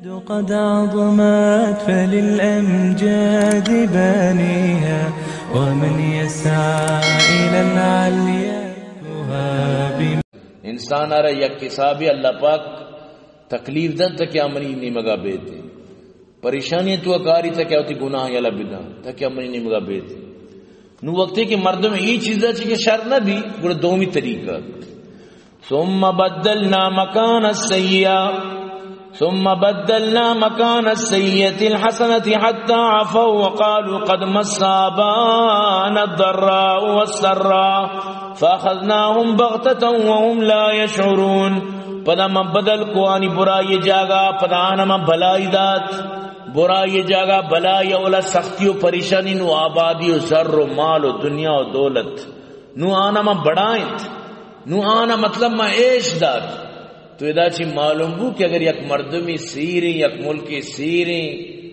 قد عظمت فللأمجاد بانيها، ومن يسعى إلى العليا يهاب. انسان ءَ را یک حسابے اللہ پاک تکلیف دنت تاکہ آ منی نیمگا بیت. پریشانی تو کاری تاکہ وتی گناہ یلا بدنت تاکہ آ منی نیمگا بیت. نو وقتے کہ مردم اے چیزا چی کہ شر نہ بی، گڑا دومی طریقہ. ثم بدلنا مكان السيئة، ثم بدلنا مكان السيئة الحسنة حتى عفوا وقالوا قد مس آباءنا الضراء والسراء فأخذناهم بغتة وهم لا يشعرون. پدا من بدل کو آنی برائی جاگہ، پدا آناں من بھلائی دات. برائی جاگہ بھلائی، اولا سختی و پریشانی، نو آبادی و زر و مال و دنیا و دولت. نو آناں من بڑائینت. نو آناں مطلب من عیش دات. تو ادا چی معلوم بو کہ اگر یک مردمی سیریں، یک ملکی سیریں،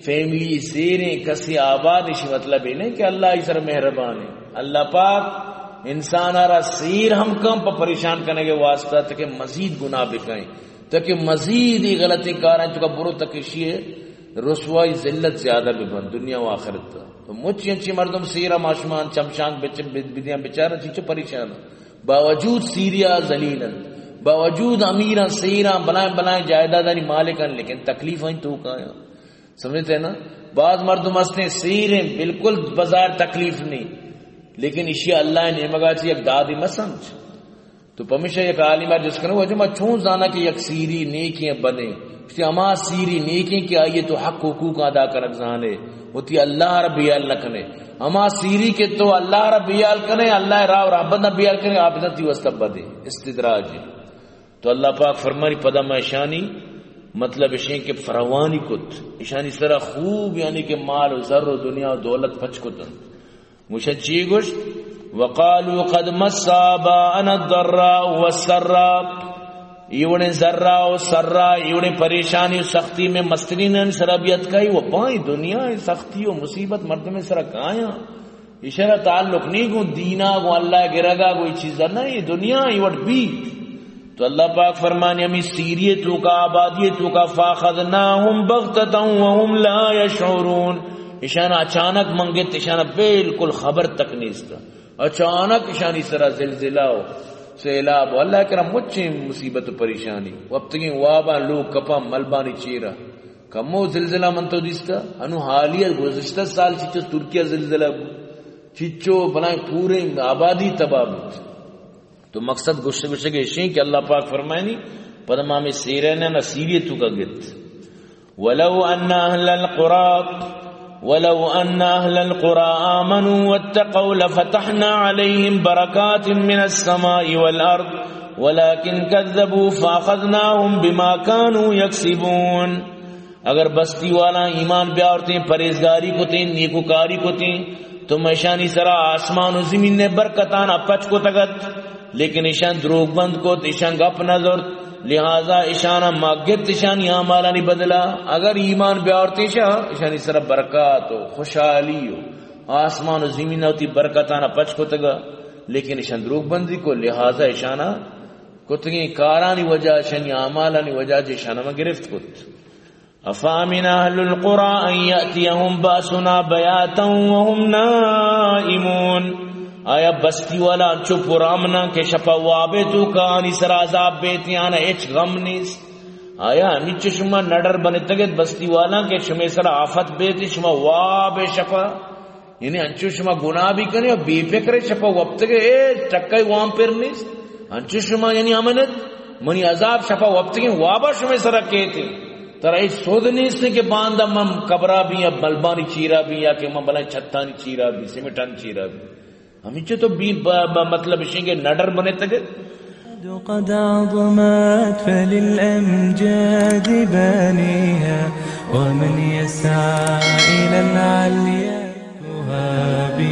فیملی سیریں، کسی آباد، اشی مطلب اے نہیں کہ اللہ ای سر مہربان ہے. اللہ پاک انسان ءَ را سیر ہم کن، پہ پریشان کنگے واسطہ تاکہ مزید گناہ بکیں، تاکہ مزید ای غلطیں کاریں تو کا برو تاکہ اشی رسوائی ذلت زیادہ ببن دنیا و آخرت. تو مچ انچی مردم سیرا ماشمان چمشانک بچ-، بد-، بدیاں بیچارہ چیچو پریشان. باوجود سیریا ذلیل انت، باوجود امیراں سیراں بلائیں بلائیں جائیدادانی مالک انت، لیکن تکلیف ہیں تو کایاں. سمجھتے ہیں نا؟ بعض مردم ہستیں سیریں، بالکل بظاہر تکلیف نہیں، لیکن اشی اللہ نیمگا چی یک دادی مسمجھ. تو پمیشا یک عالم ءَ جست کنو، واجہ ما چون زانا کہ یک سیری نیکیں بدیں؟ گوشتی، ہما سیری نیکیں کہ آئی تو حق حقوق ادا کنگ زانے، وتی اللہ را بیال نہ کنے. ہما سیری کہ تو اللہ را بیال کنے، اللہ راہ و رہبند بیال کنے، آپ تی واسطہ بدیں، استدراج ہے. تو اللہ پاک فرمانی، پدا ما اشانی مطلب اشیں کہ فراوانی کت، اشانی سرا خوب یعنی کہ مال و زر و دنیا و دولت پچ کتن. گوشت چی گوشت؟ وقالوا قد مس آباءنا الضراء والسراء. ایوڑیں ذرہ و سرا، ایوڑیں پریشانی و سختی میں مسترینانی سرا بیت کئی و پائیں دنیا سختی و مصیبت مردم سرا کایاں. اشارہ تعلق نہیں گوں دینا، گوں اللہ گرگا، گوں چیزا نہ، یہ دنیا ای وٹ بیت. تو اللہ پاک فرمانی، ہمیں سیری توکا، آبادی توکا، فاخذناهم بغتة وهم لا يشعرون. اشان اچانک من گت، اشان بالکل خبر تک نیست. اچانک اشانی سرا زلزلہ و سیلاب و اللہ کرا مچیں مصیبت و پریشانی. وپتگیں واباں لوگ کپاں ملبانی چیرا. کمو زلزلہ من تو دیستا؟ انو حالی گزشتہ سال چیچو ترکیہ زلزلہ بو. چیچو بلائیں پوریں آبادی تباہ بوت. تو مقصد گوشت گوشگ ایشیں کہ اللہ پاک فرمائنی، پدا ما ہمیں سیرین نہ سیری توکا گت. ولو ان اہل القرى، ولو ان اہل القرى آمنوا واتقوا لفتحنا عليهم بركات من السماء والارض ولكن كذبوا فاخذناهم بما كانوا يكسبون. اگر بستی والاں ایمان بیاورتیں، پرہیزگاری کتیں، نیکوکاری کتیں، تو ما اشانی سرا آسمان و زمین نے برکتانا پچ کتگت، لیکن اشان دروگ بند کت، اشان گپ نہ زرت، لہذا اشانا ما گپت اشانی اعمالانی بدلا. اگر ایمان بیاورتیں شا، اشانی سرا برکات و خوشحالی و آسمان و زمین وتی برکتانا پچ کتگا، لیکن اشان دروگ بندی کو، لہذا اشانا کتگیں کارانی وجہ، اشانی اعمالانی وجہ چہ اشانا ما گرفت کت. أفأمن أهل القرى أن يأتيهم بأسنا بياتا وهم نائمون. آیا بستی والا انچو پرامن انت کہ شپا وابے توکا آنی سرا عذاب بیت، آنا ہچ غم نیست؟ آیا ہمینچو شما نڈر بنتگت بستی والا کہ شمے سرا آفت بیت، شما واب شپا؟ یعنی انچو شما گناہ بھی کنے و بے فکر شپا وپتگے، اے ٹکائی وام پر نیست. انچو شما یعنی امنت، منی عذاب شپا وپتگیں وابا شمے سرا کیتے. ترا ہچ سود نیست کہ باندا من قبرا بھی یا ملبانی چیرا بھی یا کہ من بلائیں چھتانی چیرا بھی، سیمنٹانی چیرا بھی. ہمینچو تو بھی ب-، ب-، مطلب اشیں کہ نڈر بنے تگے. قد عظمت فللأمجاد بانيها، ومن يسعى إلى العليا يهاب.